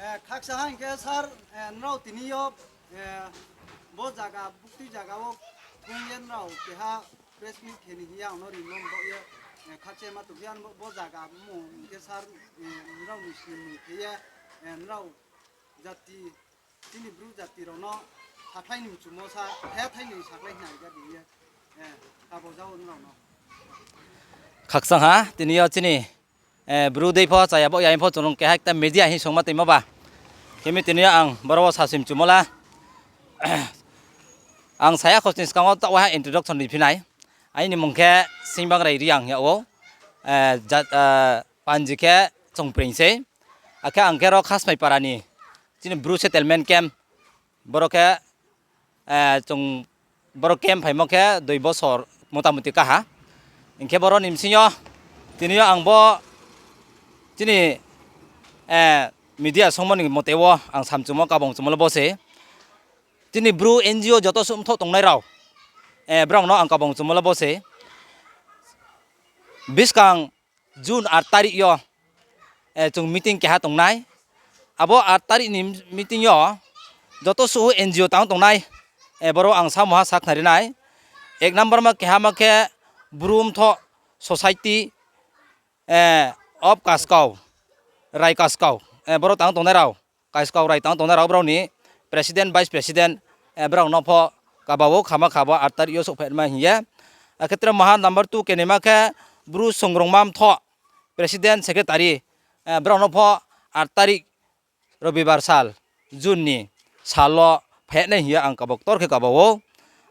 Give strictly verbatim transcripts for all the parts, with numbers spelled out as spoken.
Khaksa ha hing khe sir, nrao tini yo bo zaga, buktui zaga wo thung ye nrao keha press meet khe ni hing ye ang no ri no baoh ye, khakchangma tong phi ya bo zaga mung hing khe sir, nrao ni sning mung khe ye, nrao jati, chini Bru jati rao no sakhlai ni mchumo sa, thai thai ni sakhlai hing ye, kabo jao nrao no. Khakchang ha, tini yo chini Bru dei pho chaya baoh ya hing pho chung keha ekta media hing songma toimo ba. Khe mi tini yo ang boro wo sasi mchumo la. Ang saya khosni skang wo taoh waiha introduction ri phi nai. Aini mung khe Singbangrai Reang hing yag ou. Panji khe Chongpreing sei. Akhe ang khe ro Khasmai para ni chini Bru settlement camp. Boro khe, chung boro camp phaimo khe dui bosor motamuti kaha. Hing khe boro ni bsing yo tini yo ang bo chini media songmo ni mote wo ang samchumo, kabang chumo le bo se. Chini Bru N G O joto suh mthoh tongnai rao, brao no ang kabang chumo le bo se. Buskang June aat tarik yo chung meeting keha tongnai. Abo aat tarik ni meeting yo joto suh N G O tang tongnai, boro ang samoha sakhnari nai. Ek number ma keha ma khe Bru Mthoh Society of Kaskau, Rai Kaskau, boro tang tongnai rao, Kaiskau Rai tang tongnai rao brao ni president, vice president, brao no pho kaba wo khama kha bo aat tarik yo souhphaima hing ye. Akhe tre maha number two kenima khe Bru Songrongma Mthoh president, secretary, brao no pho aat tarik Robibar sal, June ni sal wo phai nai hing ye ang kaba ktor khe kaba ou.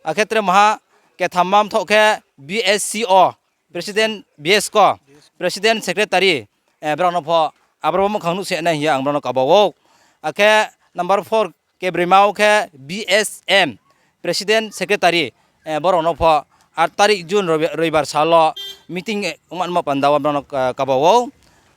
Akhe tre maha kethamma mthoh khe B S C O president, B S C O president, secretary, brao no pho aboro muhkhang nuh se nai hing ye ang brao no kaba ou. Akhe number four kebroima wo khe B S M president, secretary, brao no pho aat tarik June roibar sal wo meeting ongmanmo panda wo brao no kaba ou.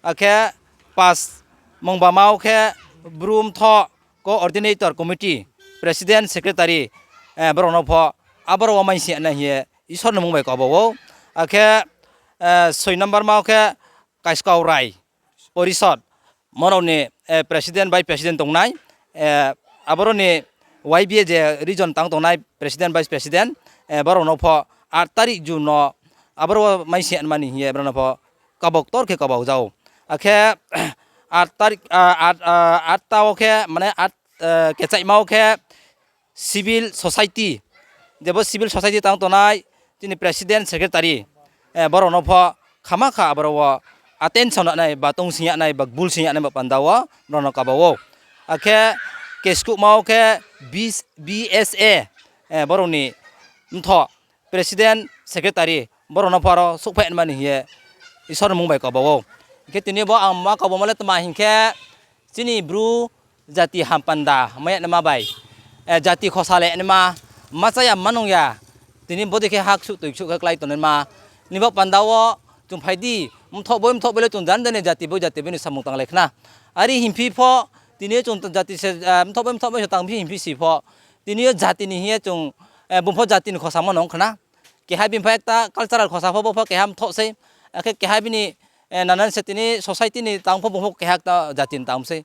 Akhe pas mungbama wo khe Bru Mthoh Coordinator Committee president, secretary, brao no pho aboro wo mai se nai hing ye Isor ni mung bai kaba ou. Akhe soi number ma wo khe Kaiskau Rai Porisod, brao ni president, vice president tongnai, aboro ni Y B A je region tang tongnai president, vice president, brao no pho aat tarik June no aboro wo mai se nma ni hing ye brao no pho kaba ktor khe kaba jao. Akhe aat tarik, aat ta wo khe mane kechaihma wo khe civil society, jebo civil society tang tongnai chini president, secretary, brao no pho khama kha aboro wo attention nai ba tong sing ya nai ba gbul sing ya nai ba panda wo brao no kaba ou. Akhe keskuhma wo khe B S A, brao ni mthoh president, secretary, brao no pho aro souhphai nma ni hing ye Isor ni mung bai kaba ou. Hing khe tini bo ang ma kabamo le tma hing khe chini Bru jati hampanda mai ya nma bai, jati khosa le nma, ma chaya ma nung ya, tini bodei khe ha ksuh toi ksuh khe klái tongnaima ni bo panda wo chung phai di, mthoh boi mthoh boi le chung jani jani jati boi jati boi ni samung tanglai khna. Are hingphi pho tini yo chung jati se, mthoh boi mthoh boi se tangphi hingphi si pho, tini yo jati ni hing ye chung, bung pho jati ni khosa ma nung khna. Keha bini pho ekta cultural khosa pho, bo pho keha mthoh sei. Akhe keha bini, nanan se tini society ni tang pho bung pho keha ekta jati ni tang sei.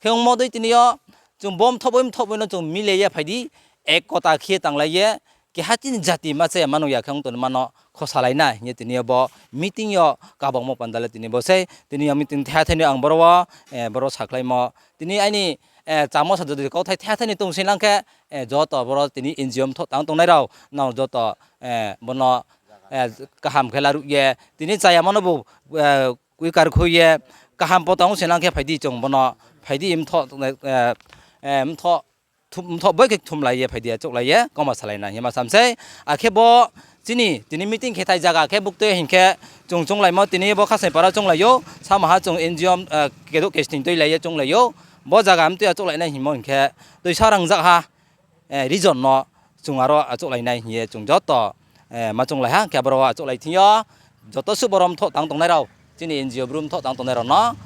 Khe ongmo dei tini yo chung bo mthoh boi mthoh boi no chung mile ye phai di, ek kota khe tanglai ye, keha chini jati ma chaya ma nung ya khe ong tongnaima no khosalai na hing ye tini yo bo meeting yo kabangmo panda le tini bo sei. Tini yo meeting thaiha thai ni ang boro wo, boro sakhlaimo. Tini aini chamo sa jodi kauthai thaiha thai ni tong sinang khe, joto boro tini N G O mthoh tang tongnai rao, nrao joto, bono kaham khe laruh ye, tini chayama no bo, kuikar khui ye, kaham poto ong sinang khe phai di chung bono, phai di mthoh, mthoh boi khe kthumlai ye phai di, achouhlai ye kauma salai na hing ye ma sam sei. Akhe bo chini tini meeting khe thai zaga khe buktui hing khe chung chounglaimo, tini bo Khasnai para chounglai ou, samaha chung N G O, kedouh kesning tuilai ye chounglai ou. Bo zaga mtui achouhlai nai hingmo hing khe, tuisa rangjak ha, region no chung aro achouhlai nai hing ye chung joto, ma chounglai ha, khe aboro achouhlai thing yo, joto suh boro mthoh tang tongnai rao, chini N G O Bru mthoh tang tongnai rao no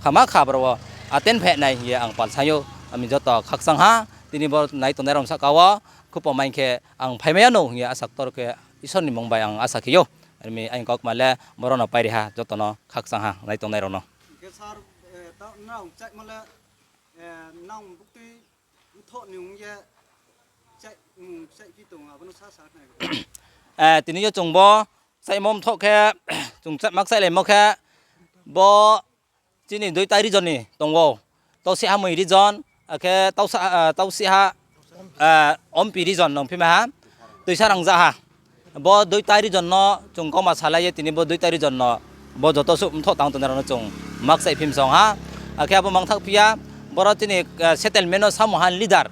khama kha aboro wo attend phai nai hing ye ang palsai ou. Ami joto khakchang ha, tini bo nai tongnai rao sahka wo, khupo mai khe ang phaimai ya no hing ye asa ktor khe Isor ni mung bai ang asa khe ou. Armi aini kaukma le boro no pairi ha, joto no khakchang ha nai tongnai rao no. Hing khe sir, ta nrao chaimo le Nang buktui mthoh ni ong ye, chaimung chaiphi tong abo no sa sa khna. Eh, tini yo chung bo chaimo mthoh khe, chung cha-, ma kchaihlaimo khe, bo chini duita region ni tong ou. Tausiha Moi region, akhe tausa-, ah, tausiha, ah, Ompi region nung phi mai ha, Toisa Rangzaha. Bo duita region no chung kauma salai ye tini bo duita region no bo joto suh mthoh tang tongnai rao no chung ma kchaiphi msong ha. Akhe abo mangthak phi ya, boro chini, ah, settlement no samung ha leader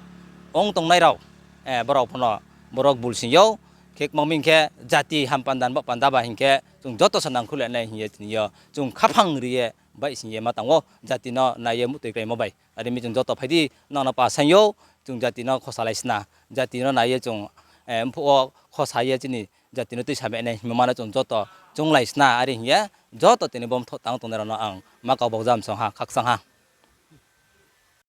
ong tongnai rao, eh, borao pho no boro bulsing ou. Khe kmang mi hing khe jati ham panda ni baoh panda ba hing khe chung joto se nangkhuhlai nai hing ye tini yo chung khaphang ri ye baihsing ye ma tang ou, jati no nai ye muhtoi kraimo bai. Are mi chung joto phai di, nang no pa saing ou, chung jati no khosalai sna, jati no nai ye chung, eh, mphuh wo khosa ye chini jati no tuisa mai nai hingmo ma no chung joto chounglai sna, are hing ye joto tini bo mthoh tang tongnai rao no ang ma kau baoh jam song ha, khakchang ha.